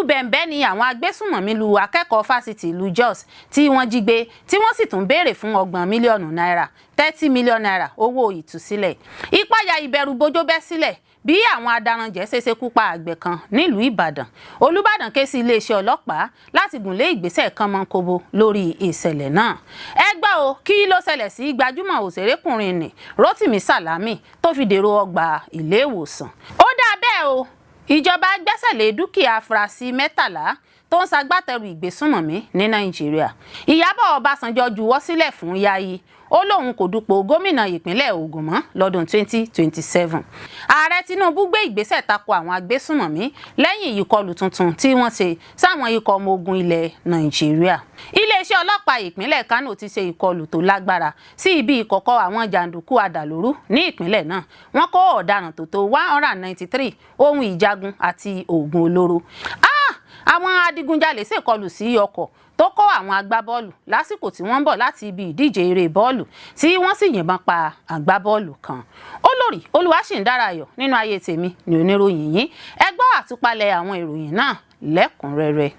Bẹ̀m̀bẹ́ ni àwọn agbésùnmọ̀mí lu akẹ́kọ̀ọ́ fásitì ìlú Jos tí wọ́n jí gbé, tí wọ́n sì tún béèrè fún 30 mílíọ̀nù náírà, 30 million naira, owó ìtúsílẹ̀. Ìpayà ìbẹ̀rù bójó bẹ́ sílẹ̀ bí àwọn adaranjẹ̀ ṣe ṣekú pa àgbẹ̀ kan nílùú Ìbàdàn. Olùbàdàn ké sí iléeṣẹ́ ọlọ́pàá láti gùnlé ìgbésẹ̀ kánmọ́nkóbó lórí ìṣẹ̀lẹ̀ náà. Ẹ gbọ́ o, kí ló ṣẹlẹ̀ sí gbajúmọ̀ òṣèrékùnrin nì Rotimi Salami tó fi dèrò ọgbà ilé ìwòsàn? Ó dáa bẹ́ẹ̀ o. Ìjọba gbẹ́sẹ̀ lé dúkìá afurasí 13 tó ń ṣagbátẹrù ìgbésùnmọ̀mí ní Nàìjíríà. Ìyábọ̀ Ọbásanjọ́ juwọ́ sílẹ̀ fún Yayi, ó lóun kò dupò gómìnà ìpínlẹ̀ Ògùn mọ́ lọ́dún 2027. Ààrẹ Tinubu gbé ìgbésẹ̀ tako àwọn agbésùnmọ̀mí lẹ́yìn ìkọlù tuntun tí wọ́n ṣe sáwọn ikọ̀ ọmọ ogun ilẹ̀ Nàìjíríà. Iléeṣẹ́ ọlọ́pàá ìpínlẹ̀ Kánò ti ṣe ìkọlù tó lágbára sí ibi ìkọ̀kọ̀ àwọn jàǹdùkú adàlúrú ní ìpínlẹ̀ náà. Wọ́n kó ọ̀daràn tó tó 193, ohun ìjagun àti oògùn olóró. Ah! Àwọn adigunjalè ṣèkọlù sí ọkọ̀ tó kó àwọn agbábọ́ọ̀lù lásìkò tí wọ́n ń bọ̀ láti ibi ìdíje eré bọ́ọ̀lù, tí wọ́n sì yìnbọn pa agbábọ́ọ̀lù kan. Olórí Olúwaṣìǹdárayọ̀ nínú ayé tèmi ní oníròyìn yín. Ẹ gbọ́ àtúpalẹ̀ àwọn ìròyìn náà lẹ́kùnrẹ́rẹ́.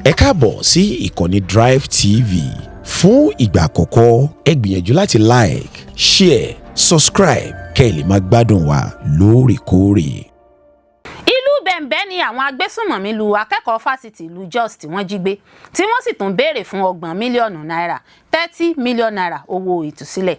Ẹ káàbọ̀ sí ìkànnì Drive TV. Fún ìgbà àkọ́kọ́, ẹ gbìyànjú láti like, share, subscribe kẹ́ ẹ lè máa gbádùn wa lóòrèkóòrè. Ìlú Bẹ̀m̀bẹ́ ni àwọn agbésùnmọ̀mí lu akẹ́kọ̀ọ́ fásitì ìlú Jos tí wọ́n jí gbé, tí wọ́n sì tún béèrè fún 30 mílíọ̀nù náírà, 30 million naira, owó ìtúsílẹ̀.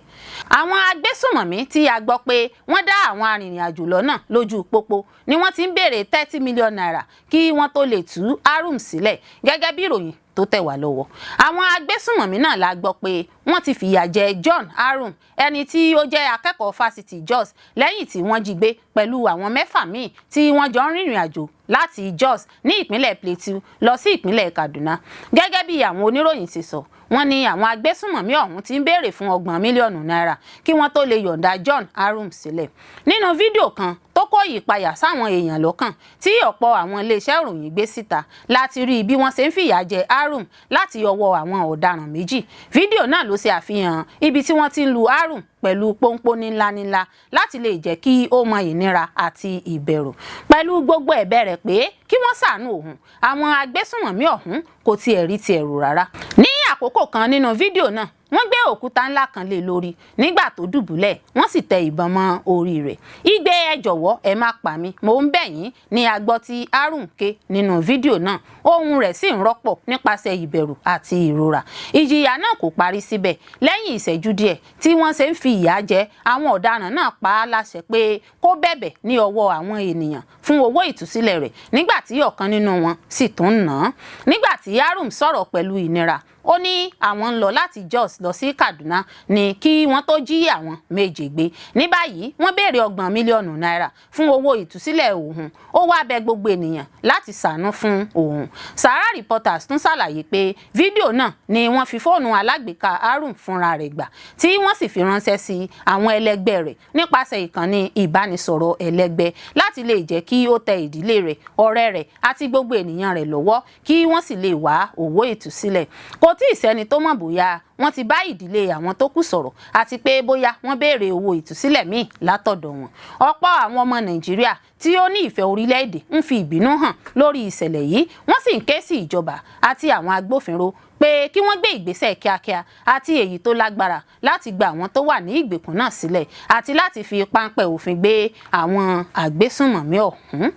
Àwọn agbésùnmọ̀mí tí a gbọ́ pé wọ́n dá àwọn arìnrìn-àjò lọ́nà lójú pópó ni wọ́n ti ń béèrè 30 million naira kí wọ́n tó lè tú Arum sílẹ̀, gẹ́gẹ́ bí ìròyìn tó tẹ̀ wá lọ́wọ́. Àwọn agbésùnmọ̀mí náà la gbọ́ pé wọ́n ti fìyà jẹ John Arum, ẹni tí ó jẹ́ akẹ́kọ̀ọ́ fásitì Jos, lẹ́yìn tí wọ́n jí gbé pẹ̀lú àwọn mẹ́fà míì tí wọ́n jọ ń rìnrìn àjò láti Jos ní ìpínlẹ̀ Plateau lọ sí ìpínlẹ̀ Kaduna. Gẹ́gẹ́ bí àwọn oníròyìn ti sọ, wọ́n ní àwọn agbésùnmọ̀mí ọ̀hún ti ń béèrè fún 30 mílíọ̀nù náírà kí wọ́n tó lè yọ̀ǹda John Arum sílẹ̀. Nínú fídíò kan tó kó ìpayà sáwọn èèyàn lọ́kàn tí ọ̀pọ̀ àwọn iléeṣẹ́ ìròyìn gbé síta, láti rí bí wọ́n ṣe ń fìyà jẹ Arum láti ọwọ́ àwọn ọ̀daràn méjì. Fídíò náà ló ṣe àfihàn ibi tí wọ́n ti ń lu Arum pẹ̀lú pọ́npọ́n ńláńlá láti lè jẹ́ kí ó mọ ìnira àti ìbẹ̀rù. Pẹ̀lú gbogbo ẹ̀bẹ̀ rẹ̀ pé kí wọ́n ṣàánú òun, àwọn agbésùnmọ̀mí ọ̀hún kò tiẹ̀ rí tiẹ̀ rò rárá. Ní àkókò kan nínú fídíò náà, wọ́n gbé òkúta ńlá kan lé lórí nígbà tó dùbúlẹ̀, wọ́n sì tẹ ìbọn mọ́ orí rẹ̀. Igbe "Ẹ jọ̀wọ́, ẹ má pa mí, mò ń bẹ̀ yín" ni a gbọ́ tí Arum ké nínú fídíò náà. Ohùn rẹ̀ sì ń rọ́pọ̀ nípasẹ̀ ìbẹ̀rù àti ìrora. Ìjìyà náà kò parí síbẹ̀. Lẹ́yìn ìṣẹ́jú díẹ̀ tí wọ́n ṣe ń fi ìyà jẹ, àwọn ọ̀daràn náà pa á láṣẹ pé kó bẹ̀bẹ̀ ní ọwọ́ àwọn ènìyàn fún owó ìtúsílẹ̀ rẹ̀, nígbà tí ọ̀kan nínú wọn sì tún nà án. Nígbà tí Arum sọ̀rọ̀ pẹ̀lú ìnira, ó ní àwọn ń lọ láti Jos lọ sí Kaduna ní kí wọ́n tó jí àwọn méje gbé. Ní báyìí, wọ́n béèrè 30 mílíọ̀nù náírà fún owó ìtúsílẹ̀ òun. Ó wá bẹ̀ gbogbo ènìyàn láti ṣàánú fún òun. Sahara Reporters tún ṣàlàyé pé fídíò náà ni wọ́n fi fóònù alágbèéká Arum fúnra rẹ̀ gbà, tí wọ́n sì fi ránṣẹ́ sí àwọn ẹlẹgbẹ́ rẹ̀ nípasẹ̀ ìkànnì ìbánisọ̀rọ̀ ẹlẹ́gbẹ́ láti lè jẹ́ kí ó tẹ ìdílé rẹ̀, ọ̀rẹ́ rẹ̀ àti gbogbo ènìyàn rẹ̀ lọ́wọ́, kí wọ́n sì lè wá owó ìtúsílẹ̀. Kò tí ì sẹ́ni tó mọ̀ bóyá wọ́n ti bá ìdílé àwọn tó kù sọ̀rọ̀ àti pé bóyá wọ́n béèrè owó ìtúsílẹ̀ míì látọ̀dọ̀ wọn. Ọ̀pọ̀ àwọn ọmọ Nàìjíríà tí ó ní ìfẹ́ orílẹ̀-èdè ń fi ìbínú hàn lórí ìṣẹ̀lẹ̀ yìí. Wọ́n sì ń ké sí ìjọba àti àwọn agbófinró pé kí wọ́n gbé ìgbésẹ̀ kíákíá àti èyí tó lágbára láti gba àwọn tó wà ní ìgbèkùn náà sílẹ̀ àti láti fi páńpẹ́ òfin gbé àwọn àgbésùnmọ̀mí ọ̀hún.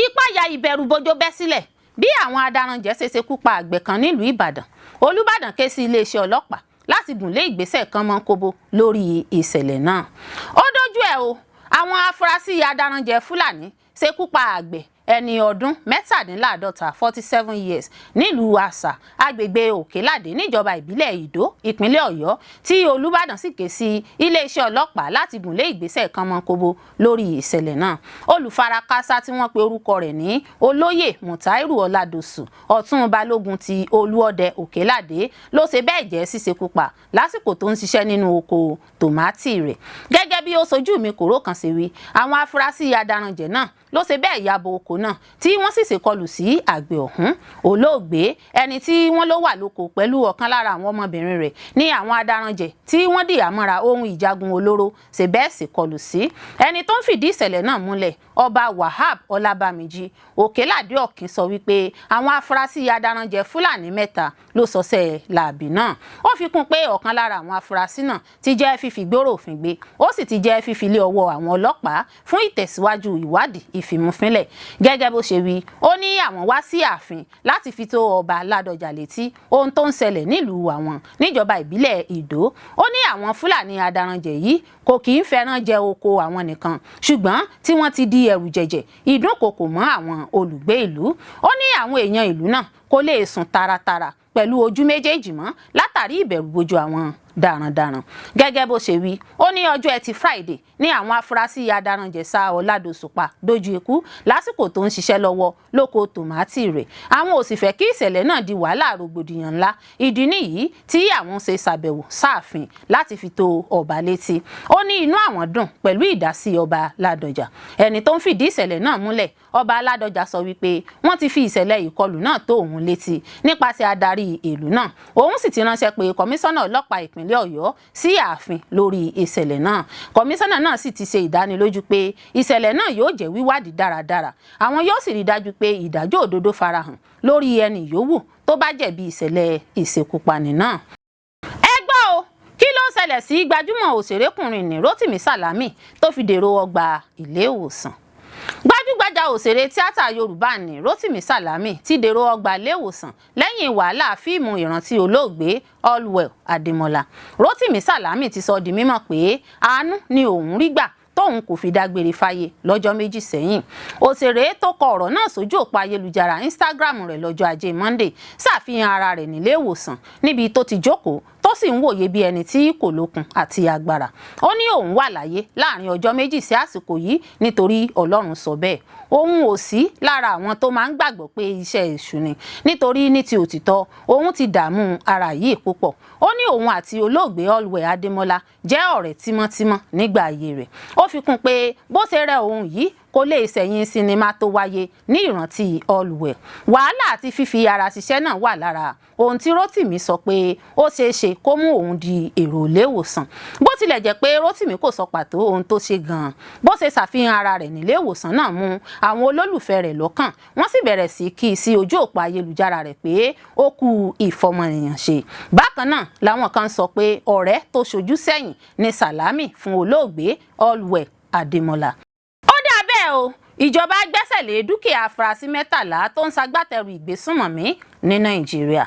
Ìpayà ìbẹ̀rùbojo bẹ́ sílẹ̀ bí àwọn adaranjẹ̀ ṣe ṣekú pa àgbẹ̀ kan nílùú Ìbàdàn. Olùbàdàn ké sí iléeṣẹ́ ọlọ́pàá láti gùnlé ìgbésẹ̀ kánmọ́nkóbó lórí ìṣẹ̀lẹ̀ náà. Ó dójú ẹ̀ o. Àwọn afurasí adaranjẹ̀ Fúlàní ṣekú pa àgbẹ̀ ẹni ọdún 47, 47 years, nílùú Àṣà, agbègbè Òkèládé, níjọba ìbílẹ̀ Ìdó, ìpínlẹ̀ Ọ̀yọ́, tí Olùbàdàn sì ké sí iléeṣẹ́ ọlọ́pàá láti gùnlé ìgbésẹ̀ kánmọ́nkóbó lórí ìṣẹ̀lẹ̀ náà. Olùfarakásá tí wọ́n pe orúkọ rẹ̀ ní Olóyè Mutairu Ọládọ̀sù, Ọ̀tún Balógun ti Olúọdẹ Òkèládé, ló ṣe bẹ́ẹ̀ jẹ́ ṣíṣekú pa lásìkò tó ń ṣiṣẹ́ nínú oko tòmátì rẹ̀. Gẹ́gẹ́ bí ó sojú mi kòró kan ṣe wí, àwọn afurasí adaranjẹ̀ náà ló ṣe bẹ́ẹ̀ ya bo oko náà tí wọ́n sì ṣèkọlù sí àgbẹ̀ ọ̀hún. Olóògbé, ẹni tí wọ́n ló wà lóko pẹ̀lú ọ̀kan lára àwọn ọmọbìnrin rẹ̀, ní àwọn adaranjẹ tí wọ́n dì àmọ́ra ohun ìjagun olóró ṣe bẹ́ẹ̀ ṣèkọlù sí. Ẹni tó ń fìdí ìṣẹ̀lẹ̀ náà múlẹ̀, Ọba Wahab Ọlábàmíjì Òkèládé Ọ̀kín, sọ wípé àwọn afurasí adaranjẹ Fúlàní 3 ló sọsẹ́ làbì náà. Ó fi kún pé ọ̀kan lára àwọn afurasí náà ti jẹ́ fífi gbòòrò òfin gbé, ó sì ti jẹ́ fífi lé ọwọ́ àwọn ọlọ́pàá fún ìtẹ̀síwájú ìwádìí ìfimúfínlẹ̀. Gẹ́gẹ́ bó ṣe wí, ó ní àwọn wá sí ààfin láti fi tó Ọba Ládọjà létí ohun tó ń ṣẹlẹ̀ nílùú àwọn níjọba ìbílẹ̀ Ìdó. Ó ní àwọn Fúlàní adaranjẹ yìí kò kì í fẹ́ràn jẹ oko àwọn nìkan, ṣùgbọ́n tí wọ́n ti di ẹ̀rù jẹ̀jẹ̀ ìdúnkokò mọ́ àwọn olùgbé ìlú. Ó ní àwọn èèyàn ìlú náà kò lè sùn taratara pẹ̀lú ojú méjèèjì mọ́ látàrí ìbẹ̀rùbojo àwọn darandaran. Gẹ́gẹ́ bó ṣe wí, ó ní ọjọ́ Ẹtì Friday ní àwọn afurasí adaranjẹ̀ sá Ọ̀làdọ̀sù pa dójú ikú lásìkò tó ń ṣiṣẹ́ lọ́wọ́ lóko tòmátì rẹ̀. Àwọn ò sì fẹ́ kí ìṣẹ̀lẹ̀ náà di wàhálà rògbòdìyàn ńlá. Ìdí nìyí tí àwọn ṣe ṣàbẹ̀wò sáàfin láti fi tó ọba létí. Ó ní inú àwọn dùn pẹ̀lú ìdásí Ọba Ládọjà. Ẹni tó ń fìdí ìṣẹ̀lẹ̀ náà múlẹ̀, Ọba Ládọjà, sọ wípé wọ́n ti fi ìṣẹ̀lẹ̀ ìkọlù náà tó òun létí nípasẹ̀ adarí ìlú náà, òun sì ti ránṣẹ́ pé kọmíṣánná ọlọ́pàá ìpínlẹ̀ Ọ̀yọ́ sí ààfin lórí ìṣẹ̀lẹ̀ náà. Kọmíṣánná náà sì ti ṣe ìdánilójú pé ìṣẹ̀lẹ̀ náà yóò jẹ́ wíwádìí dáradára, àwọn yóò sì rí dájú pé ìdájọ́ òdodo farahàn lórí ẹni yòówù tó bá jẹ̀bi ìṣẹ̀lẹ̀ ìṣekúpani náà. Ẹ gbọ́ o, kí ló ṣẹlẹ̀ sí gbajúmọ̀ òṣèrékùnrin ní Rotimi Salami tó fi dèrò ọgbà ilé ìwòsàn? Gbajúgbajà òṣèré tíátà Yorùbá ní Rotimi Salami ti dèrò ọgbà iléèwòsàn lẹ́yìn wàhálà fíìmù ìrántí olóògbé Allwell Adémọ́lá. Rotimi Salami ti sọ di mímọ̀ pé àánú ni òun rí gbà tóun kò fi dágbére fáyé lọ́jọ́ 2 sẹ́yìn. Òṣèré tó kọ ọ̀rọ̀ náà sójú òpó ayélujára Instagram rẹ̀ lọ́jọ́ Ajé Monday ṣàfihàn ara rẹ̀ nílé ìwòsàn níbi tó ti jókòó, tó sì ń wòye bí ẹni tí kò lókun àti agbára. Ó ní òun wà láyé láàrin ọjọ́ 2 sí àsìkò yìí nítorí Ọlọ́run sọ bẹ́ẹ̀. Òun ò sí lára àwọn tó máa ń gbàgbọ́ pé iṣẹ́ èṣù ni, nítorí ní ti òtítọ́ òun ti dààmú ara yìí púpọ̀. Ó ní òun àti olóògbé Allwell Adémọ́lá jẹ́ ọ̀rẹ́ tímọ́tímọ́ nígbà ayé rẹ̀. Ó fi kún pé bó ṣe rẹ òun yìí kò lè ṣẹ̀yìn sinimá tó wáyé ní ìrántí Allwell. Wàhálà àti fífi ara ṣiṣẹ́ náà wà lára ohun tí Rotimi sọ pé ó ṣeé ṣe kó mú òun di èrò iléèwòsàn. Bó tilẹ̀ jẹ́ pé Rotimi kò sọ pàtó ohun tó ṣe gan-an, bó ṣe ṣàfihàn ara rẹ̀ nílé ìwòsàn náà mú àwọn olólùfẹ́ rẹ̀ lọ́kàn, wọ́n sì bẹ̀rẹ̀ sí kí i sí ojú òpó ayélujára rẹ̀ pé ó kú ìfọmọnìyàn ṣe. Bákan náà làwọn kan sọ pé ọ̀rẹ́ tó ṣojú sẹ́yìn ní Sàlámì fún olóògbé Allwell Adémọ́lá. Ó dà bẹ́ẹ̀ o, ìjọba gbẹ́sẹ̀ lé dúkìá afurasí 13 tó ń ṣagbátẹrù ìgbésùnmọ̀mí ní Nàìjíríà.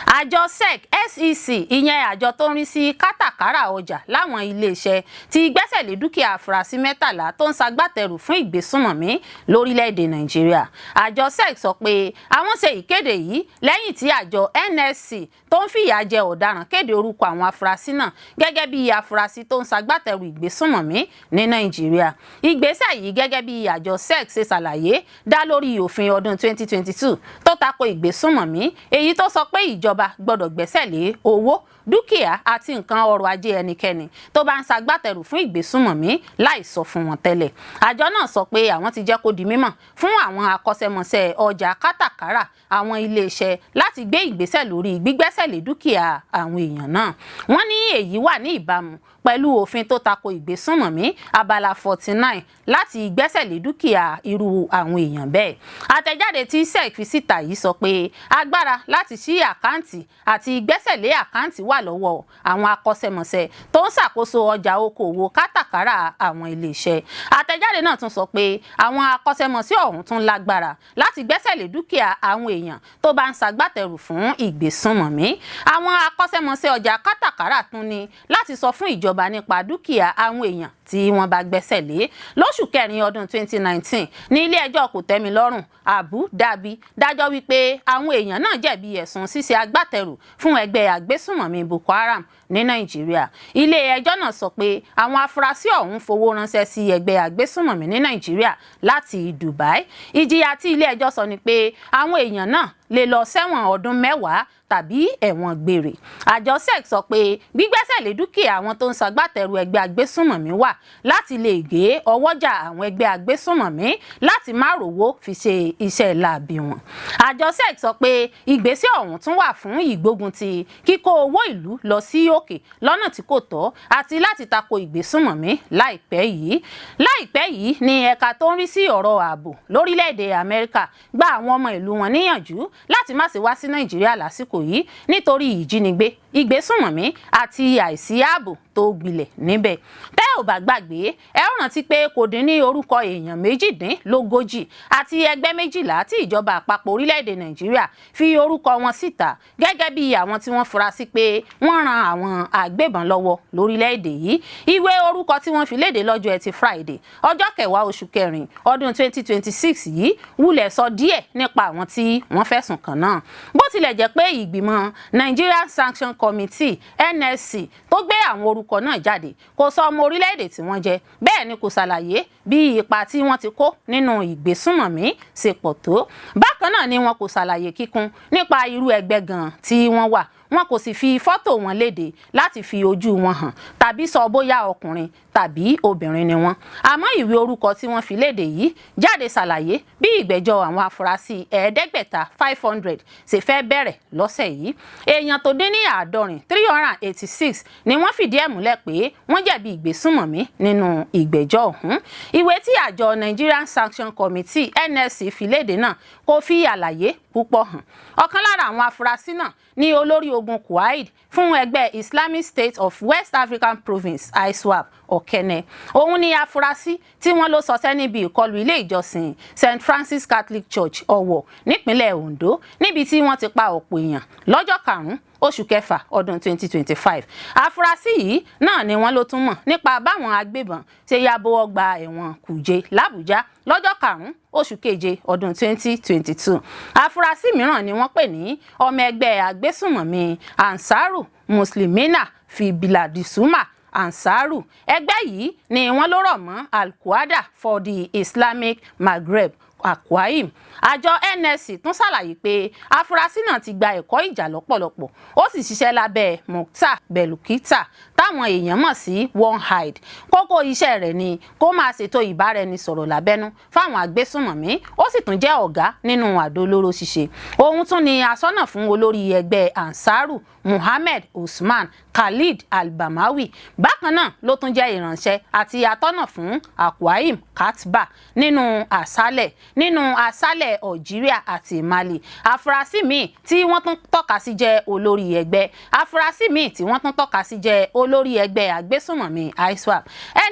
Àjọ SEC, SEC, ìyẹn àjọ tó ń rí sí kátàkárà ọjà láwọn iléeṣẹ́, ti gbẹ́sẹ̀ lé dúkìá afurasí 13 tó ń ṣagbátẹrù fún ìgbésùnmọ̀mí lórílẹ̀‐èdè Nàìjíríà. Àjọ SEC sọ pé àwọn ṣe ìkéde yìí lẹ́yìn tí àjọ NSC tó ń fìyà jẹ ọ̀daràn kéde orúkọ àwọn afurasí náà gẹ́gẹ́ bí afurasí tó ń ṣagbátẹrù ìgbésùnmọ̀mí ní Nàìjíríà. Ìgbésẹ̀ yìí, gẹ́gẹ́ bí àjọ SEC ṣe ṣàlàyé, dá lórí òfin ọdún 2022 tó tako ìgbésùnmọ̀mí, èyí tó sọ pé ìjọba gbọ́dọ̀ gbẹ́sẹ̀ lé owó, dúkìá àti nǹkan ọrọ̀ ajé ẹnikẹ́ni tó bá ń ṣagbátẹrù fún ìgbésùnmọ̀mí láì sọ fún wọn tẹ́lẹ̀. Àjọ náà sọ pé àwọn ti jẹ́ kó di mímọ̀ fún àwọn akọ́ṣẹ́mọṣẹ́ ọjà kátàkárà àwọn iléeṣẹ́ láti gbé ìgbésẹ̀ lórí gbígbẹ́sẹ̀ lé dúkìá àwọn èèyàn náà. Wọ́n ní èyí wà ní ìbámu pẹ̀lú òfin tó tako ìgbésùnmọ̀mí, abala 49, láti gbẹ́sẹ̀ lé dúkìá irú àwọn èèyàn bẹ́ẹ̀. Àtẹ̀jáde tí SEC fi síta yìí sọ pé agbára láti ṣí àkáǹtì àti gbẹ́sẹ̀ lé àkáǹtì wà lọ́wọ́ àwọn akọ́ṣẹ́mọṣẹ́ tó ń ṣàkóso ọjà okòwò kátàkárà àwọn iléeṣẹ́. Àtẹ̀jáde náà tún sọ pé àwọn akọ́ṣẹ́mọṣẹ́ ọ̀hún tún lágbára láti gbẹ́sẹ̀ lé dúkìá àwọn èèyàn tó bá ń ṣagbátẹrù fún ìgbésùnmọ̀mí. Àwọn akọ́ṣẹ́mọṣẹ́ ọjà kátàkárà tún ní láti sọ fún ìjọba nípa dúkìá àwọn èèyàn tí wọ́n bá gbẹ́sẹ̀ lé. Lóṣù kẹrin ọdún 2019 ní ilé ẹjọ́ kòtẹ́milọ́rùn Abu Dhabi dájọ́ wípé àwọn èèyàn náà jẹ̀bi ẹ̀sùn ṣíṣe agbátẹrù fún ẹgbẹ́ àgbésùnmọ̀mí Boko Haram ní Nàìjíríà. Ilé ẹjọ́ náà sọ pé àwọn afurasí ọ̀hún fowó ránṣẹ́ sí ẹgbẹ́ àgbésùnmọ̀mí ní Nàìjíríà láti Dubai. Ìjìyà tí ilé ẹjọ́ sọ ni pé àwọn èèyàn náà lè lọ sẹ́wọ̀n ọdún 10 tàbí ẹ̀wọ̀n gbére. Àjọ SEC sọ pé gbígbẹ́sẹ̀ lé dúkìá àwọn tó ń ṣagbátẹrù ẹgbẹ́ agbésùnmọ̀mí wà. Láti lè gé ọwọ́jà àwọn ẹgbẹ́ agbésùnmọ̀mí láti má rówó fi ṣe iṣẹ́ láabi wọn. Àjọ SEC sọ pé ìgbésẹ̀ ọ̀hún tún wà fún ìgbógun ti kíkó owó ìlú lọ sí òkè lọ́nà tí kò tọ́ àti láti tako ìgbésùnmọ̀mí láìpẹ́ yìí. Láìpẹ́ yìí ni ẹ̀ka tó ń rí sí ọ̀rọ̀ ààbò lórílẹ̀‐èdè Amẹ́ríkà gba àwọn ọmọ ìlú wọn níyànjú láti má ṣe wá sí Nàìjíríà lásìkò yìí nítorí ìjínigbé, ìgbésùnmọ̀mí àti àìsí ààbò tó gbilẹ̀ níbẹ̀. Tẹ́ ò bá gbàgbé, ẹ ó rántí pé kò dín ní orúkọ èèyàn 38 àti ẹgbẹ́ 12 tí ìjọba àpapọ̀ orílẹ̀-èdè Nàìjíríà fi orúkọ wọn síta gẹ́gẹ́ bí àwọn tí wọ́n fura sí pé wọ́n ran àwọn agbébọn lọ́wọ́ lórílẹ̀-èdè yìí. Ìwé orúkọ tí wọ́n fi léde lọ́jọ́ Ẹtì Friday, ọjọ́ 10 oṣù kẹrin ọdún 2026 yìí wulẹ̀ sọ díẹ̀ nípa àwọn tí wọ́n fẹ̀sùn kàn náà. Bó tilẹ̀ jẹ́ pé ìgbìmọ̀ Nigerian Sanction Committee, NSC, tó gbé àwọn orúkọ náà jáde kò sọ ọmọ orílẹ̀-èdè tí wọ́n jẹ́, bẹ́ẹ̀ ni kò ṣàlàyé bí ipa tí wọ́n ti kó nínú ìgbésùnmọ̀mí ṣe pọ̀ tó. Bákan náà ni wọn kò ṣàlàyé kíkún nípa irú ẹgbẹ́ gan tí wọ́n wà. Wọn kò sì fi fọ́tò wọn léde láti fi ojú wọn hàn tàbí sọ bóyá ọkùnrin tàbí obìnrin ni wọ́n. Àmọ́ ìwé orúkọ tí wọ́n fi léde yìí jáde ṣàlàyé bí ìgbẹ́jọ́ àwọn afurasí 500, 500, ṣe fẹ́ bẹ̀rẹ̀ lọ́sẹ̀ yìí. Èèyàn tó dín ní 70, 386, ni wọ́n fìdí ẹ̀ múlẹ̀ pé wọ́n jẹ̀bi ìgbésùnmọ̀mí nínú ìgbẹ́jọ́ ọ̀hún. Ìwé tí àjọ Nigerian Sanction Committee, NSC, fi léde náà kò fi àlàyé púpọ̀ hàn. Ọ̀kan lára àwọn afurasí náà ní olórí ogun Qaid fún ẹgbẹ́ Islamic State of West African Province, ISWAP, Ọ̀kẹ́nẹ́. Òun ni afurasí tí wọ́n ló ṣọṣẹ́ níbi ìkọlù ilé ìjọsìn St Francis Catholic Church, Ọ̀wọ̀, nípínlẹ̀ Ondo, níbi tí wọ́n ti pa ọ̀pọ̀ èèyàn lọ́jọ́ 5 oṣù kẹfà ọdún 2025. Afurasí yìí náà ni wọ́n ló tún mọ̀ nípa báwọn agbébọn ṣe ya bo ọgbà ẹ̀wọ̀n Kùjé làbújá lọ́jọ́ 5 oṣù keje ọdún 2022. Afurasí mìíràn ni wọ́n pè ní ọmọ ẹgbẹ́ agbésùnmọ̀mí Ansaru Muslimina fi Biladisuma, Ansaru. Ẹgbẹ́ yìí ni wọ́n ló rọ̀ mọ́ Al-Qaeda for the Islamic Maghreb, AQAIM. Àjọ NSC tún ṣàlàyé pé afurasí náà ti gba ẹ̀kọ́ ìjà lọ́pọ̀lọpọ̀, ó sì ṣiṣẹ́ lábẹ́ Mukhtar Belukita, táwọn èèyàn mọ̀ sí One Hide. Kókó iṣẹ́ rẹ̀ ni kó máa ṣètò ìbáraẹnisọ̀rọ̀ lábẹ́nú fáwọn agbésùnmọ̀mí. Ó sì tún jẹ́ ọ̀gá nínú àdó olóró ṣíṣe. Òun tún ni aṣọ́nà fún olórí ẹgbẹ́ Ansaru, Muhammed Usman Khalid Albamawi. Bákan náà ló tún jẹ́ ìránṣẹ́ àti atọ́nà fún AQAIM Katba nínú aṣálẹ̀ Algeria àti Mali. Afurasí míì tí wọ́n tún tọ́ka sí jẹ́ olórí ẹgbẹ́ Afurasí míì tí wọ́n tún tọ́ka sí jẹ́ olórí ẹgbẹ́ agbésùnmọ̀mí ISWAP.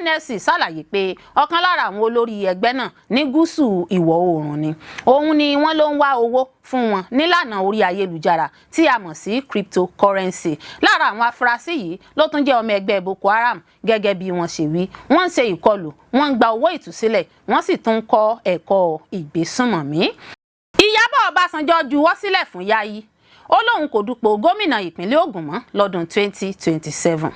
NSC ṣàlàyé pé ọ̀kan lára àwọn olórí ẹgbẹ́ náà ní gúúsù ìwọ̀ oòrùn ni. Òun ni wọ́n ló ń wá owó fún wọn nílànà orí ayélujára tí a mọ̀ sí cryptocurrency. Lára àwọn afurasí yìí ló tún jẹ́ ọmọ ẹgbẹ́ Boko Haram. Gẹ́gẹ́ bí wọ́n ṣe wí, wọ́n ń ṣe ìkọlù, wọ́n ń gba owó ìtúsílẹ̀, wọ́n sì tún ń kọ́ ẹ̀kọ́ ìgbésùnmọ̀mí. Ìyábọ̀ Ọbásanjọ́ juwọ́ sílẹ̀ fún Yayi, ó lóun kò dupò gómìnà ìpínlẹ̀ Ògùn mọ́ lọ́dún 2027.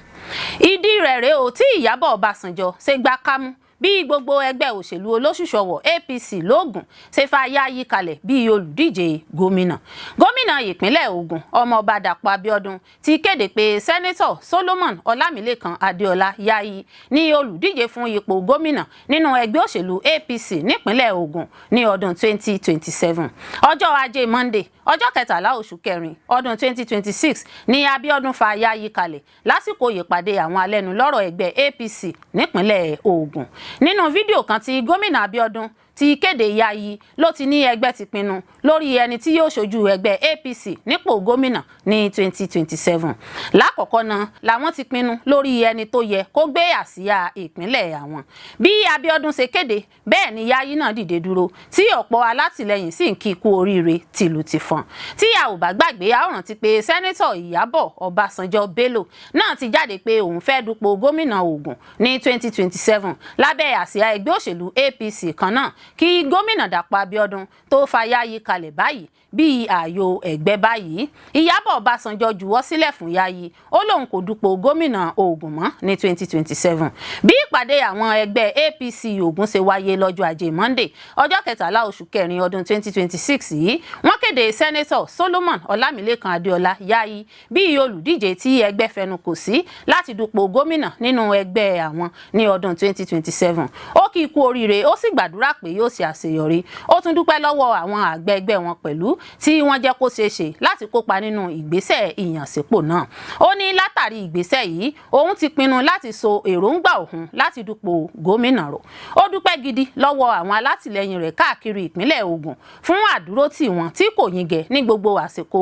Ìdí rẹ̀ rèé o tí Ìyábọ̀ Ọbásanjọ́ ṣe gbá kámú bí gbogbo ẹgbẹ́ òṣèlú olóṣùṣọwọ̀ APC lógùn ṣe fa Yayi kalẹ̀ bí olùdíje gómìnà. Gómìnà ìpínlẹ̀ Ògùn, Ọmọọba Dàpọ̀ Abíọ́dún, ti kéde pé Sẹ́nẹ́tọ̀ Solomon Ọlámilẹ́kan Adéọlá Yayi ní olùdíje fún ipò gómìnà nínú ẹgbẹ́ òṣèlú APC nípínlẹ̀ Ògùn ní ọdún 2027. Ọjọ́ Ajé Monday, ọjọ́ 13 oṣù kẹrin ọdún 2026 ní Abíọ́dún fa Yayi kalẹ̀ lásìkò ìpàdé àwọn alẹ́nulọ́rọ̀ ẹgbẹ́ APC nípínlẹ̀ Ògùn. Nínú fídíò kan tí gómìnà Abíọ́dún ti kéde Yayi, ló ti ní ẹgbẹ́ ti pinnu lórí ẹni tí yóò ṣojú ẹgbẹ́ APC nípò gómìnà ní 2027. Lákọ̀ọ́kọ́ náà làwọn ti pinnu lórí ẹni tó yẹ kó gbé àsíá ìpínlẹ̀ àwọn. Bí Abíọ́dún ṣe kéde bẹ́ẹ̀ ni Yayi náà dìde dúró, tí ọ̀pọ̀ alátìlẹyìn sì ń kí kú oríire tìlù tìfọ̀n. Tí a ò bá gbàgbé, a ó rántí pé Sẹ́nẹ́tọ̀ Ìyábọ̀ Ọbásanjọ́ Bello náà ti jáde pé òun fẹ́ dupò gómìnà Ògùn ní 2027 lábẹ́ àsíá ẹgbẹ́ òṣèlú APC kan náà. Kí gómìnà Dàpọ̀ Abíọ́dún tó fa Yayi kalẹ̀ báyìí bíi ààyò ẹ̀gbẹ́ báyìí, Ìyábọ̀ Ọbásanjọ́ juwọ́ sílẹ̀ fún Yayi. Ó lóun kò dupò gómìnà Ògùn mọ́ ní 2027. Bí ìpàdé àwọn ẹgbẹ́ APC Ògùn ṣe wáyé lọ́jọ́ Ajé Monday, ọjọ́ 13 oṣù kẹrin ọdún 2026 yìí, wọ́n kéde Sẹ́nẹ́tọ̀ Solomon Ọlámilẹ́kan Adéọlá Yayi bíi olùdíje tí ẹgbẹ́ fẹnu kò sí láti dupò gómìnà nínú ẹgbẹ́ àwọn ní ọdún 2027. Ó kí i kú oríire, ó sì gbàdúrà pé yóò ṣe àṣeyọrí. Ó tún dúpẹ́ lọ́wọ́ àwọn àgbẹ̀ ẹgbẹ́ wọn pẹ̀lú tí wọ́n jẹ́ kó ṣeé ṣe láti kópa nínú ìgbésẹ̀ ìyànsípò náà. Ó ní látàrí ìgbésẹ̀ yìí, òun ti pinnu láti so èròǹgbà òun láti dupò gómìnà rọ̀. Ó dúpẹ́ gidi lọ́wọ́ àwọn alátìlẹyìn rẹ̀ káàkiri ìpínlẹ̀ Ògùn fún àdúrótì wọn tí kò yingẹ̀ ní gbogbo àsìkò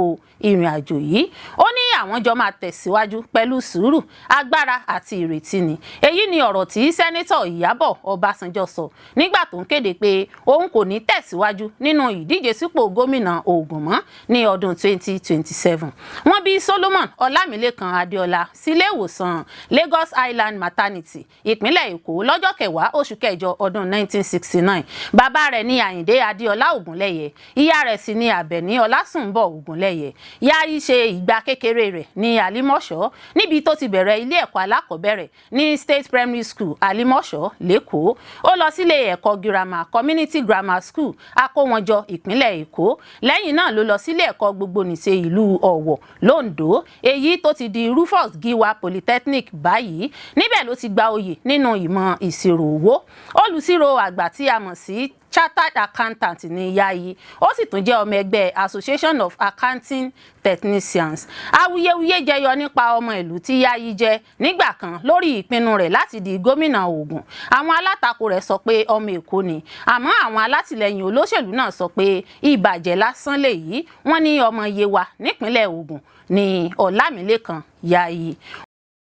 ìrìn àjò yìí. Ó ní àwọn jọ máa tẹ̀síwájú pẹ̀lú sùúrù, agbára àti ìrètí ni. Èyí ni ọ̀rọ̀ tí Sẹ́nẹ́tọ̀ Ìyábọ̀ Ọbásanjọ́ sọ nígbà tó ń kéde pé òun kò ní tẹ̀síwájú nínú ìdíje sípò gómìnà Ògùn mọ́ ní ọdún 2027. Wọ́n bí Solomon Ọlámilẹ́kan Adéọlá sílé ìwòsàn Lagos Island Maternity, ìpínlẹ̀ Èkó, lọ́jọ́ 10 oṣù kẹjọ ọdún 1969. Bàbá rẹ̀ ní Àyìndé Adéọlá Ògúnlẹ̀yẹ, ìyá rẹ̀ sì ní Àbẹ̀ní Ọlásùnbọ̀ Ògúnlẹ̀yẹ. Yayi ṣe ìgbà kékeré rẹ̀ ní Àlímọ̀ṣọ́, níbi tó ti bẹ̀rẹ̀ ilé ẹ̀kọ́ alákọ̀ọ́bẹ̀rẹ̀ ní State Primary School, Àlímọ̀ṣọ́, l'Ékòó. Ó lọ sílé ẹ̀kọ́ girama Community Grammar School, Akówọnjọ, ìpínlẹ̀ Èkó. Lẹ́yìn náà ló lọ sílé ẹ̀kọ́ gbogbonìṣe ìlú Ọ̀wọ̀ l'Óǹdó, èyí tó ti di Rufus Giwa Polytechnic báyìí. Níbẹ̀ ló ti gba oyè nínú ìmọ̀ ìṣirò owó. Olùṣirò àgbà tí a mọ̀ sí chartered accountant ní Yayi. Ó sì tún jẹ́ ọmọ ẹgbẹ́ Association of Accounting Technicians. Awuyewuye jẹyọ nípa ọmọ ìlú tí Yayi jẹ́ nígbà kan lórí ìpinnu rẹ̀ láti di gómìnà Ògùn. Àwọn alátakò rẹ̀ sọ pé ọmọ Èkó ni, àmọ́ àwọn alátìlẹyìn olóṣèlú náà sọ pé ìbàjẹ́ lásán lèyí. Wọ́n ní ọmọ Yewa nípínlẹ̀ Ògùn ní Ọlámilẹ́kan Yayi.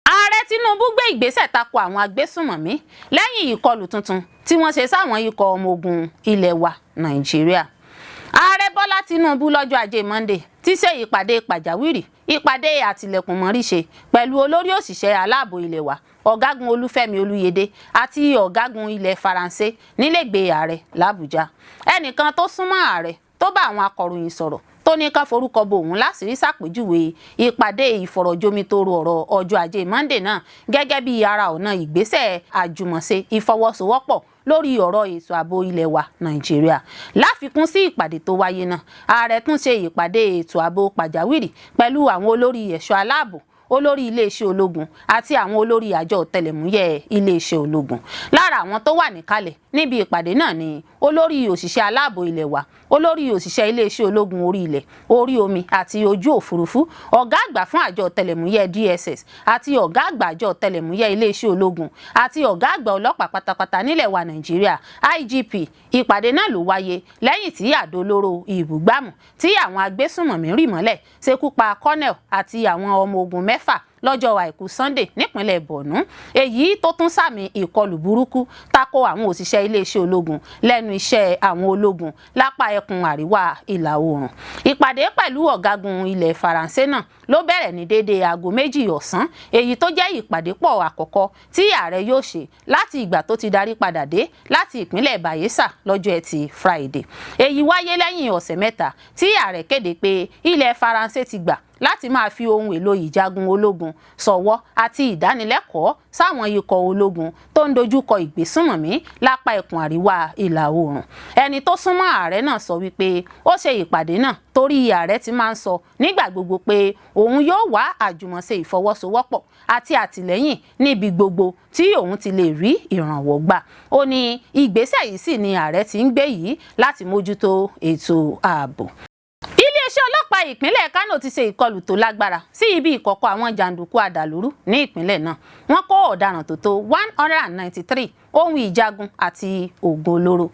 Ààrẹ Tinubu gbé ìgbésẹ̀ tako àwọn agbésùnmọ̀mí lẹ́yìn ìkọlù tuntun tí wọ́n ṣe sáwọn ikọ̀ ọmọ ogun ilẹ̀ wa Nàìjíríà. Ààrẹ Bọ́lá Tinubu lọ́jọ́ Ajé Monday ti ṣe ìpàdé pàjáwìrì, ìpàdé àtìlẹ̀kùnmọ́rí pẹ̀lú olórí òṣìṣẹ́ aláàbò ilẹ̀ wa, Ọ̀gágun Olúfẹ́mi Olúyẹdẹ, àti ọ̀gágun ilẹ̀ Faransé nílẹ̀gbẹ́ ààrẹ làbújá. Ẹnìkan tó súnmọ́ ààrẹ tó bá àwọn akọ̀ròyìn sọ̀rọ̀, tó ní ká forúkọ bo òun láṣìírí, ṣàpèjúwe ìpàdé ìfọ̀rọ̀jomitoro ọ̀rọ̀ ọjọ́ Ajé Monday náà gẹ́gẹ́ bí ara ọ̀nà ìgbésẹ̀ àjùmọ̀ṣe ìfọwọ́sowọ́pọ̀ lórí ọ̀rọ̀ ètò ààbò ilẹ̀ wa Nàìjíríà. Láfikún sí ìpàdé tó wáyé náà, ààrẹ tún ṣe ìpàdé ètò ààbò pàjáwìrì pẹ̀lú àwọn olórí ẹ̀ṣọ́ aláàbò, olórí iléeṣẹ́ ológun àti àwọn olórí àjọ ọ̀tẹlẹ̀múyẹ́ iléeṣẹ́ ológun. Lára àwọn tó wà níkàlẹ̀ níbi ìpàdé náà ni olórí òṣìṣẹ́ aláàbò ilẹ̀ wa, olórí òṣìṣẹ́ iléeṣẹ́ ológun orí ilẹ̀, orí omi àti ojú òfurufú, ọ̀gá àgbà fún àjọ ọ̀tẹlẹ̀múyẹ́ DSS àti ọ̀gá àgbà àjọ ọ̀tẹlẹ̀múyẹ́ iléeṣẹ́ ológun àti ọ̀gá àgbà ọlọ́pàá pátápátá nílẹ̀ wa Nàìjíríà, IGP. Ìpàdé náà ló wáyé lẹ́yìn tí àdó olóró ìbúgbàmù tí àwọn agbésùnmọ̀mí rì mọ́lẹ̀ ṣekú pa colonel àti àwọn ọmọ ogun 6 lọ́jọ́ Àìkú Sunday nípínlẹ̀ Borno, èyí tó tún sàmì ìkọlù burúkú tako àwọn òṣìṣẹ́ iléeṣẹ́ ológun lẹ́nu iṣẹ́ àwọn ológun lápá ẹkùn àríwá ìlà oòrùn. Ìpàdé pẹ̀lú ọ̀gágun ilẹ̀ Faransé náà ló bẹ̀rẹ̀ ní déédéé aago 2 ọ̀sán, èyí tó jẹ́ ìpàdé pọ̀ àkọ́kọ́ tí ààrẹ yóò ṣe láti ìgbà tó ti darí padà dé láti ìpínlẹ̀ Bayelsa lọ́jọ́ Ẹtì Friday. Èyí wáyé lẹ́yìn ọ̀sẹ̀ 3 tí ààrẹ kéde pé ilẹ̀ Faransé ti gbà láti máa fi ohun èlò ìjagun ológun ṣọwọ́ àti ìdánilẹ́kọ̀ọ́ sáwọn ikọ̀ ológun tó ń dojúkọ ìgbésùnmọ̀mí lápá ẹkùn àríwá ìlà oòrùn. Ẹni tó súnmọ́ ààrẹ náà sọ wípé ó ṣe ìpàdé náà torí ààrẹ ti máa ń sọ nígbà gbogbo pé òun yóò wá àjùmọ̀ṣe ìfọwọ́sowọ́pọ̀ àti àtìlẹ́yìn níbi gbogbo tí òun ti lè rí ìrànwọ́ gbà. Ó ní ìgbésẹ̀ yìí sì ni ààrẹ ti ń gbé yìí láti mójútó ètò ààbò. Iléeṣẹ́ ọlọ́pàá ìpínlẹ̀ Kánò ti ṣe ìkọlù tó lágbára sí ibi ìkọ̀kọ̀ àwọn jàǹdùkú adàlúrú ní ìpínlẹ̀ náà. Wọ́n kó ọ̀daràn tó tó 193, ohun ìjagun àti oògùn olóró.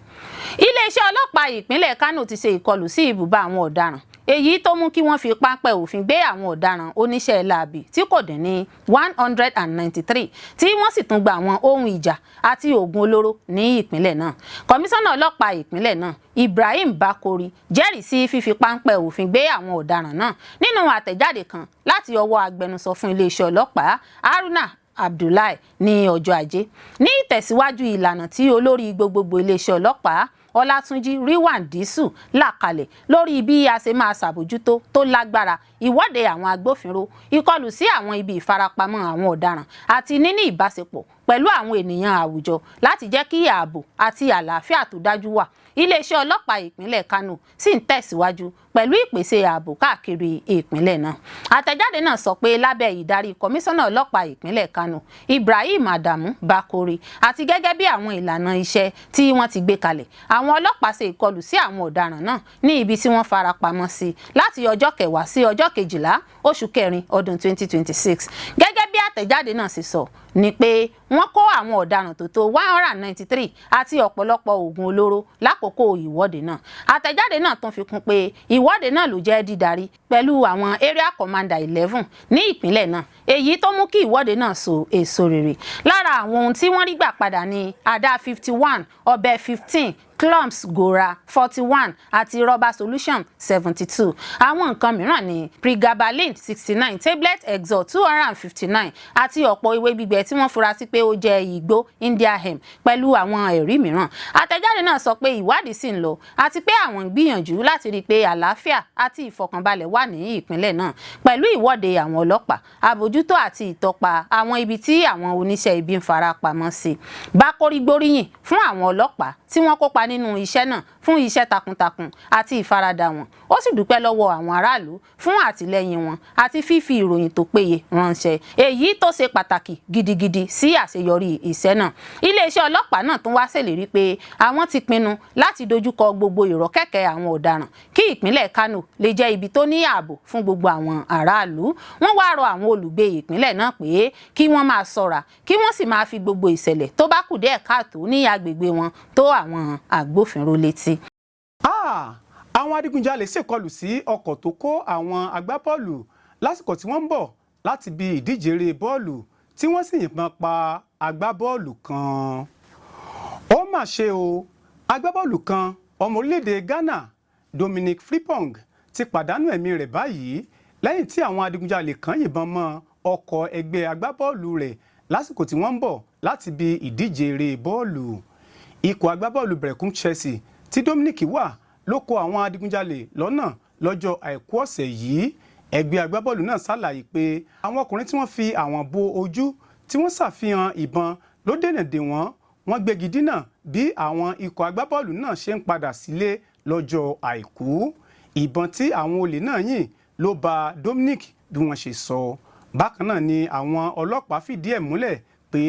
Iléeṣẹ́ ọlọ́pàá ìpínlẹ̀ Kánò ti ṣe ìkọlù sí ibùba àwọn ọ̀daràn, èyí tó mú kí wọ́n fi páńpẹ́ òfin gbé àwọn ọ̀daràn oníṣẹ́ láabi tí kò dín ní 193, tí wọ́n sì tún gba àwọn ohun ìjà àti oògùn olóró ní ìpínlẹ̀ náà. Kọmíṣánná ọlọ́pàá ìpínlẹ̀ náà, Ibrahim Bakori, jẹ́rìí sí fífi páńpẹ́ òfin gbé àwọn ọ̀daràn náà nínú àtẹ̀jáde kan láti ọwọ́ agbẹnusọ fún iléeṣẹ́ ọlọ́pàá, Haruna Abdullahi, ní ọjọ́ Ajé. Ní ìtẹ̀síwájú ìlànà tí olórí gbogbogbò iléeṣẹ́ ọlọ́pàá, Ọlátúnjí Rilwan Disu là kalẹ̀ lórí bí a ṣe máa ṣàbójútó tó lágbára ìwọ́de àwọn agbófinró, ìkọlù sí àwọn ibi ìfarapamọ́ àwọn ọ̀daràn àti níní ìbáṣepọ̀ pẹ̀lú àwọn ènìyàn àwùjọ láti jẹ́ kí ààbò àti àlàáfíà tó dájú wà. Iléeṣẹ́ ọlọ́pàá ìpínlẹ̀ Kánò sì ń tẹ̀síwájú pẹ̀lú ìpèsè ààbò káàkiri ìpínlẹ̀ náà. Àtẹ̀jáde náà sọ pé lábẹ́ ìdarí kọmíṣánná ọlọ́pàá ìpínlẹ̀ Kánò, Ibrahim Adamu Bakori, àti gẹ́gẹ́ bí àwọn ìlànà iṣẹ́ tí wọ́n ti gbé kalẹ̀, àwọn ọlọ́pàá ṣe ìkọlù sí àwọn ọ̀daràn náà ní ibi tí wọ́n fara pamọ́ sí láti ọjọ́ 10 sí ọjọ́ 12 oṣù kẹrin ọdún 2026. Gẹ́gẹ́ bí àtẹ̀jáde náà ṣe sọ ni pé wọ́n kó àwọn ọ̀daràn tó tó 193 àti ọ̀pọ̀lọpọ̀ oògùn olóró lákòókò ìwọ́de náà. Àtẹ̀jáde náà tún fi kún pé ìwọ́de náà ló jẹ́ dídarí pẹ̀lú àwọn Area Commander 11 ní ìpínlẹ̀ náà, èyí tó mú kí ìwọ́de náà so èso rere. Lára àwọn ohun tí wọ́n rí gbà padà ní àdá 51, ọ̀bẹ 15, clumps gora 41 àti rubber solution 72. Àwọn nǹkan mìíràn ní pregabalin 69, tablet exol 259 àti ọ̀pọ̀ ewé gbígbẹ tí wọ́n fura sí pé ó jẹ́ igbó India hemp, pẹ̀lú àwọn ẹ̀rí mìíràn. Àtẹ̀jáde náà sọ pé ìwádìí sì ń lọ àti pé àwọn ń gbìyànjú láti rí i pé àlàáfíà àti ìfọ̀kànbalẹ̀ wà ní ìpínlẹ̀ náà pẹ̀lú ìwọ́de àwọn ọlọ́pàá, àbójútó àti ìtọpa àwọn ibi tí àwọn oníṣẹ́ ibi ń fara pamọ́ sí. Bákórí gbóríyìn fún àwọn ọlọ́pàá tí wọ́n kópa nínú iṣẹ́ náà fún iṣẹ́ takuntakun àti ìfaradà wọn. Ó sì dúpẹ́ lọ́wọ́ àwọn aráàlú fún àtìlẹ́yìn wọn àti fífi ìròyìn tó péye ránṣẹ́, èyí tó ṣe pàtàkì gidigidi sí àṣeyọrí iṣẹ́ náà. Iléeṣẹ́ ọlọ́pàá náà tún wá ṣèlérí pé àwọn ti pinnu láti dojúkọ gbogbo ìrọ́kẹ̀kẹ̀ àwọn ọ̀daràn kí ìpínlẹ̀ Kánò lè jẹ́ ibi tó ní ààbò fún gbogbo àwọn aráàlú. Wọ́n wá rọ àwọn olùgbé ìpínlẹ̀ náà pé kí wọ́n máa ṣọ́ra, kí wọ́n sì máa fi gbogbo ìṣẹ̀lẹ̀ tó bá kù díẹ̀ káàtó ní agbègbè wọn tó àwọn agbófinró létí. Àwọn adigunjalè ṣèkọlù sí ọkọ̀ tó kó àwọn agbábọ́ọ̀lù lásìkò tí wọ́n ń bọ̀ láti ibi ìdíje eré bọ́ọ̀lù, tí wọ́n sì yìnbọn pa agbábọ́ọ̀lù kan. Ó mà ṣe o, agbábọ́ọ̀lù kan ọmọ orílẹ̀-èdè Ghana, Dominic Frimpong, ti pàdánù ẹ̀mí rẹ̀ báyìí lẹ́yìn tí àwọn adigunjalè kan yìnbọn mọ́ ọkọ̀ ẹgbẹ́ agbábọ́ọ̀lù rẹ̀ lásìkò tí wọ́n ń bọ̀ láti ibi ìdíje eré bọ́ọ̀lù. Ikọ̀ agbábọ́ọ̀lù Berekum Chelsea tí Dominic wà ló kó àwọn adigunjalè lọ́nà lọ́jọ́ Àìkú ọ̀sẹ̀ yìí. Ẹgbẹ́ agbábọ́ọ̀lù náà ṣàlàyé pé àwọn ọkùnrin tí wọ́n fi àwọn bo ojú tí wọ́n ṣàfihàn ìbọn ló dènà dè wọ́n. Wọ́n gbégi dínà bí àwọn ikọ̀ agbábọ́ọ̀lù náà ṣe ń padà sílé lọ́jọ́ Àìkú. Ìbọn tí àwọn olè náà yìn ló ba Dominic, bí wọ́n ṣe sọ. Bákan náà ni àwọn ọlọ́pàá fìdí ẹ̀ múlẹ̀ pé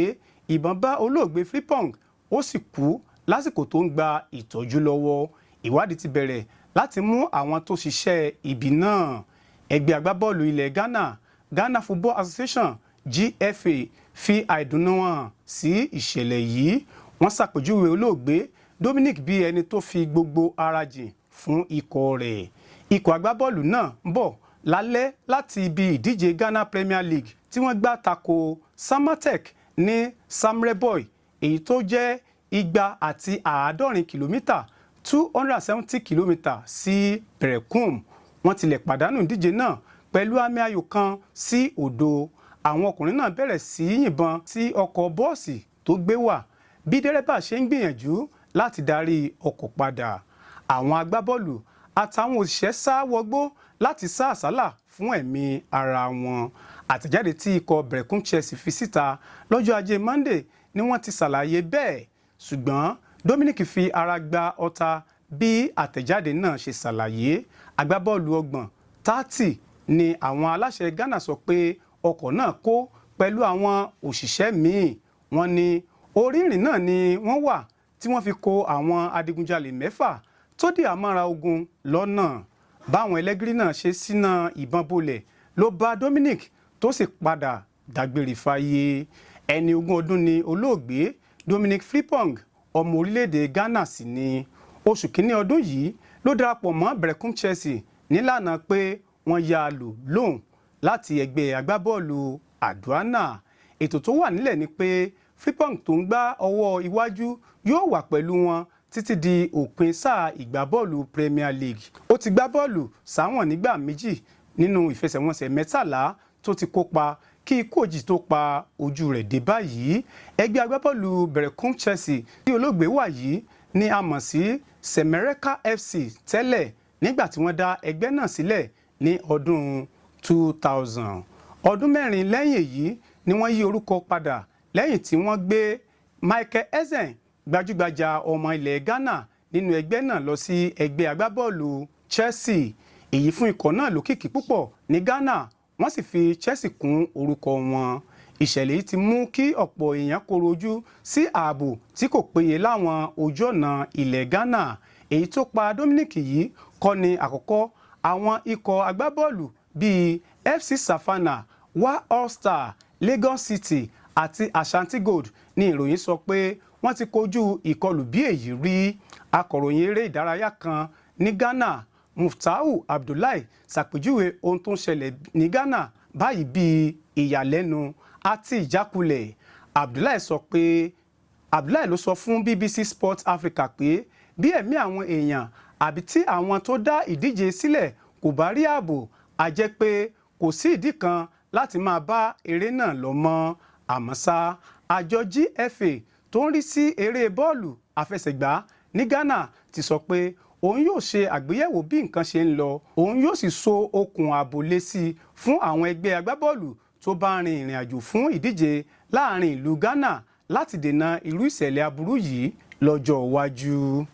ìbọn bá olóògbé Frimpong, ó sì kú lásìkò tó ń gba ìtọ́jú lọ́wọ́. Ìwádìí ti bẹ̀rẹ̀ láti mú àwọn tó ṣiṣẹ́ ibi náà. Ẹgbẹ́ agbábọ́ọ̀lù ilẹ̀ Ghana, Ghana Football Association, GFA, fi àìdùnnú hàn sí ìṣẹ̀lẹ̀ yìí. Wọ́n ṣàpèjúwe olóògbé Dominic bí ẹni tó fi gbogbo ara jìn fún ikọ̀ rẹ̀. Ikọ̀ agbábọ́ọ̀lù náà ń bọ̀ lálẹ́ láti ibi ìdíje Ghana Premier League tí wọ́n gbá tako Samartex ní Samreboi, èyí tó jẹ́ 270 kìlómítà, 270 kilometre, sí Berekum. Wọ́n tilẹ̀ pàdánù ìdíje náà pẹ̀lú àmì ayò 1-0. Àwọn ọkùnrin náà bẹ̀rẹ̀ sí í yìnbọn sí ọkọ̀ bọ́ọ̀sì tó gbé wà bí dẹ́rẹ́bà ṣe ń gbìyànjú láti darí ọkọ̀ padà. Àwọn agbábọ́ọ̀lù àtàwọn òṣìṣẹ́ sá wọgbó láti sá àsálà fún ẹ̀mí ara wọn. Àtẹ̀jáde tí ikọ̀ Berekum Chelsea fi síta lọ́jọ́ Ajé Monday ni wọ́n ti ṣàlàyé bẹ́ẹ̀, ṣùgbọ́n Dominic fi ara gba ọta bí àtẹ̀jáde náà ṣe ṣàlàyé. Agbábọ́ọ̀lù 30, 30, ni àwọn aláṣẹ Ghana sọ pé ọkọ̀ náà kó pẹ̀lú àwọn òṣìṣẹ́ míì. Wọ́n ní orí ìrìn náà ni wọ́n wà tí wọ́n fi kó àwọn adigunjalè mẹ́fà tó dì àmọ́ra ogun lọ́nà. Báwọn ẹlẹ́gìrì náà ṣe ṣínà ìbọn bolẹ̀ ló bá Dominic, tó sì padà dágbére fáyé. Ẹni 20 ọdún ni olóògbé Dominic Frimpong, ọmọ orílẹ̀-èdè Ghana sì ni. Oṣù kínní ọdún yìí ló darapọ̀ mọ́ Berekum Chelsea nílànà pé wọ́n yá a lò lóun láti ẹgbẹ́ agbábọ́ọ̀lù Aduana. Ètò tó wà nílẹ̀ ni pé Frimpong tó ń gbá ọwọ́ iwájú yóò wà pẹ̀lú wọn títí di òpin sáà ìgbábọ́ọ̀lù Premier League. Ó ti gbá bọ́ọ̀lù sáwọn nígbà méjì nínú ìfẹsẹ̀wọnsẹ̀ 13 tó ti kópa kí ikú òjijì tó pa ojú rẹ̀ dé báyìí. Ẹgbẹ́ agbábọ́ọ̀lù Berekum Chelsea tí olóògbé wà yìí ni a mọ̀ sí Semereka FC tẹ́lẹ̀ nígbà tí wọ́n dá ẹgbẹ́ náà sílẹ̀ ní ọdún 2000. Ọdún 4 lẹ́yìn èyí ni wọ́n yí orúkọ padà lẹ́yìn tí wọ́n gbé Michael Essien, gbajúgbajà ọmọ ilẹ̀ Ghana nínú ẹgbẹ́ náà, lọ sí ẹgbẹ́ agbábọ́ọ̀lù Chelsea. Èyí fún ikọ̀ náà lókìkí púpọ̀ ní Ghana, wọ́n sì fi Chelsea kún orúkọ wọn. Ìṣẹ̀lẹ̀ yìí ti mú kí ọ̀pọ̀ èèyàn koro ojú sí ààbò tí kò péye láwọn ojú ọ̀nà ilẹ̀ Ghana. Èyí tó pa Dominic yìí kọ́ ni àkọ́kọ́. Àwọn ikọ̀ agbábọ́ọ̀lù bíi FC Savannah, Wa All Star, Lagos City àti Ashanti Gold ní ìròyìn sọ pé wọ́n ti kojú ìkọlù bí èyí rí. Akọ̀ròyìn eré ìdárayá kan ní Ghana, Muftau Abdullahi, ṣàpèjúwe ohun tó ń ṣẹlẹ̀ ní Ghana báyìí bíi ìyàlẹ́nu àti ìjákulẹ̀. Abdullahi sọ pé, Abdullahi ló sọ fún BBC Sport Africa pé bí ẹ̀mí àwọn èèyàn àbí tí àwọn tó dá ìdíje sílẹ̀ kò bá rí ààbò, á jẹ́ pé kò sí ìdí kan láti máa bá eré náà lọ mọ́. Àmọ́ ṣá, àjọ GFA tó ń rí sí eré bọ́ọ̀lù àfẹsẹ̀gbá ní Ghana ti sọ pé òun yóò ṣe àgbéyẹ̀wò bí nǹkan ṣe ń lọ, òun yóò sì so okùn ààbò lé sí i fún àwọn ẹgbẹ́ agbábọ́ọ̀lù tó bá rin ìrìn àjò fún ìdíje láàrin ìlú Ghana láti dènà irú ìṣẹ̀lẹ̀ aburú yìí lọ́jọ́ iwájú.